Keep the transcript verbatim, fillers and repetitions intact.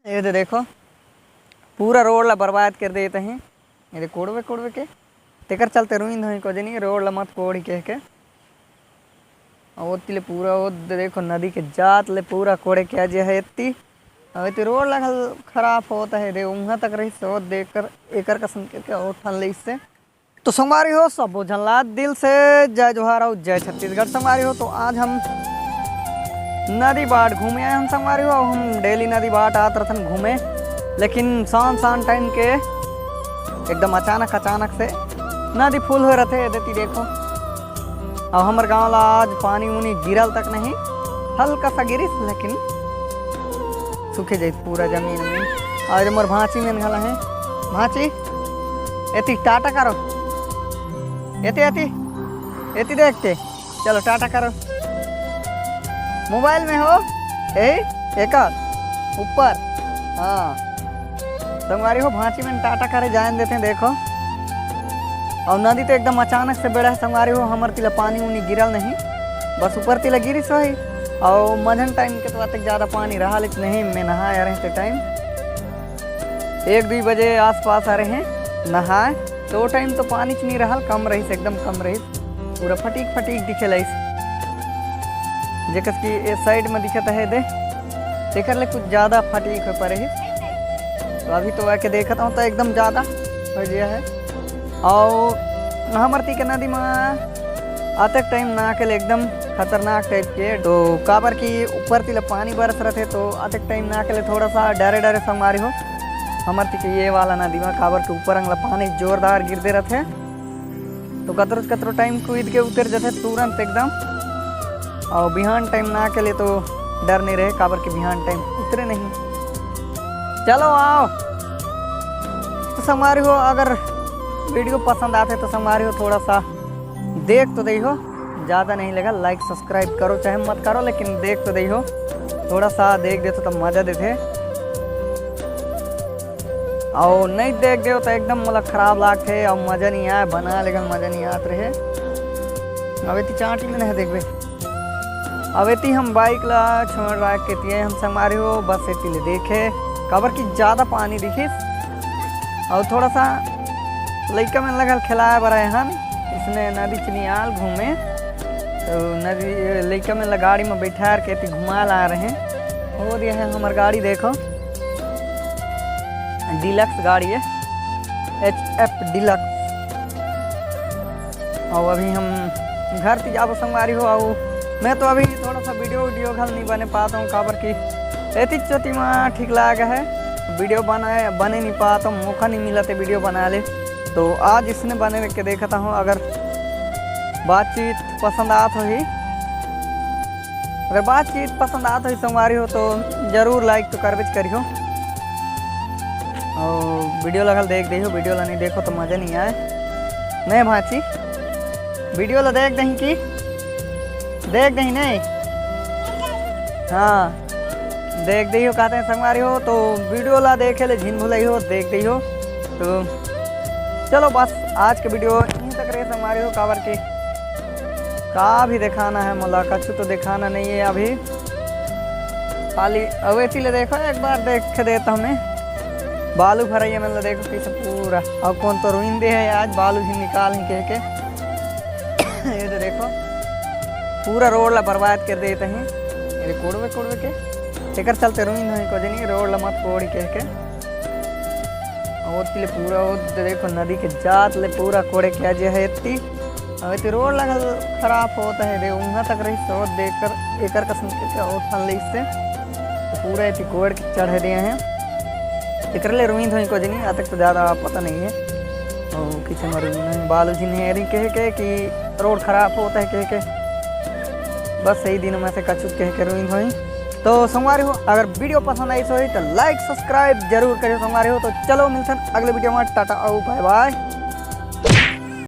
ये दे देखो, पूरा रोड ला बर्बाद कर देत हे। ये दे कोड़वे कोड़वे के, तेकर चलते रुइन धोई को जनी रोड ला मत कोड़ी कह के। अउ ओती ले पूरा वो दे देखो, नदी के जात ले पूरा कोड़े के जे हे एती। अउ एती रोड ला घल खराब होत हे, दे उहाँ तक रहिस, वो देख कर एकर कसन करके और ठन ले इससे। तो संगवारी हो, सबो झन ला दिल से जय जोहार अउ जय छत्तीसगढ़। संगवारी हो, तो आज हम नदी बाट घूमे आए हन संगवारी हो। हम डेली नदी बाट आत रथन घूमे, लेकिन शाम शाम टाइम के एकदम अचानक अचानक से नदी फुल होए रथे। ये देती देखो, अउ हमर गांव ला आज पानी उनी गिरल तक नहीं, हल्का सा गिरिस, लेकिन सूखे जाई पूरा जमीन उमीन। अउ मोर भांची मन घला हे, भांची एती टाटा करो, एती एती एती देखते, चलो टाटा करो। मोबाइल में हो, यही एकर ऊपर। हाँ, संगवारी हो, भांची मन टाटा करे जान देते हैं, देखो। अउ नदी तो एकदम अचानक से बेड़ा हे संगवारी हो, हमर तिला पानी उनी गिरल नहीं, बस ऊपर तिला गिरिस होही। अउ मझन टाइम के तो अतेक ज्यादा पानी रहा, लेकिन नहीं, मैं नहाए आ रहे थे टाइम एक दुई बजे आसपास आ रहे हैं नहाए, तो वो टाइम तो पानी च नहीं रहल, कम रहिस, एकदम कम रहिस, पूरा फटीक फटीक दिखे लाइस। जेकस कि ए साइड में दिखत हे दे, तेकर ले कुछ ज्यादा फटीक हो पा रहिस। तो अभी तो आके देखत हूँ तो एकदम ज्यादा हो गया है। अउ हमर ती के नदी में अतेक टाइम ना के ले एकदम खतरनाक टाइप के, तो काबर कि ऊपर तिला पानी बरस रथे, तो अतेक टाइम ना के ले थोड़ा सा डरे डरे संगवारी हो। हमर ती के ये वाला नदी में काबर के ऊपर अंगला पानी जोरदार गिरते रथे, तो कतरो कतरो टाइम कूद के उतर जाथे तुरंत एकदम। अउ बिहान टाइम ना के ले तो डर नहीं रहे, काबर के बिहान टाइम उतरे नहीं। चलो आओ। तो संगवारी हो, अगर वीडियो पसंद आथे तो संगवारी हो, थोड़ा सा देख तो दई हो, ज्यादा नहीं लगा, लाइक सब्सक्राइब करो चाहे मत करो, लेकिन देख तो दई हो, थोड़ा सा देख देथो तो मजा देथे। अउ नहीं देख देव तो एकदम मोला खराब लागथे अउ मजा नहीं आए, बना लेकिन मजा नहीं आत रहे। अब एती चांटी में नहीं देखबे, अब एती हम बाइक ला छोड़ रहा के तिये हम संगवारी हो, बस एती ले देखे, काबर कि ज्यादा पानी दिखिस। अउ थोड़ा सा लइका मन लगल खिलाए बर आए हन, इसने नदी चनियाल घूमे, तो नदी लइका मन ला गाड़ी में बैठार के एती घुमा ला रहे। और ये है हमर गाड़ी, देखो, डिलक्स गाड़ी है, एच एफ डिलक्स। अउ अभी हम घर ती जाबो संगवारी हो। अउ मैं तो अभी थोड़ा सा वीडियो वीडियो घल नहीं बने पाता हूँ, काबर कि एती चोती में ठीक लाग है, वीडियो बनाए बने नहीं पाता हूँ, मौका नहीं मिला थे वीडियो बना ले। तो आज इसने बने के देखता हूँ, अगर बातचीत पसंद आत होही, अगर बातचीत पसंद आत होही संगवारी हो तो जरूर लाइक तो करबेच करिहो। अउ वीडियो लगल देख देहो, वीडियो ला नहीं देखो तो मजा नहीं आए। नहीं भांची, वीडियो ला देख दही की, देख दही नहीं, हाँ देख दही हो, कहते हैं संगवारी हो तो वीडियो ला देखे ले झिन भुलई हो, देख दही हो। तो चलो बस आज के वीडियो यहीं तक रहे संगवारी हो, काबर के का भी दिखाना है मोला, कछु तो दिखाना नहीं है अभी। खाली अवेती ले देखो, एक बार देख के देता हमें बालू भरैया में ले देखो कैसे पूरा, और कौन तो रुइन दे है आज, बालू भी निकाल ही कह के। ये तो देखो पूरा रोड ला बर्बाद कर देते हैं, ये कोड़वे कोड़वे के, एकर चलते रुइन होई को जनी, रोड ला मत कोड़ी कह के। और तिले पूरा वो देखो नदी के जात ले पूरा कोड़े के जे है इतनी। अउ एती रोड लगल खराब होत हे, दे उहाँ तक रहिस, अउ देख कर एकर कसन के, के अउ ठन ले इससे। तो पूरा एती कोड़ के चढ़े दे हे। एकर ले रुइन धोई को जनी, अतेक तो ज्यादा पता नहीं है। अउ किसे में रुइन धोई, बालू जी ने एरी कहे के कि रोड खराब होत हे कहे के। बस सही दिन में से कछु कहे के रुइन धोई। तो संगवारी हो, अगर वीडियो पसंद आई होही तो लाइक सब्सक्राइब जरूर करियो संगवारी हो। तो चलो मिलथन अगले वीडियो में, टाटा अउ बाय बाय।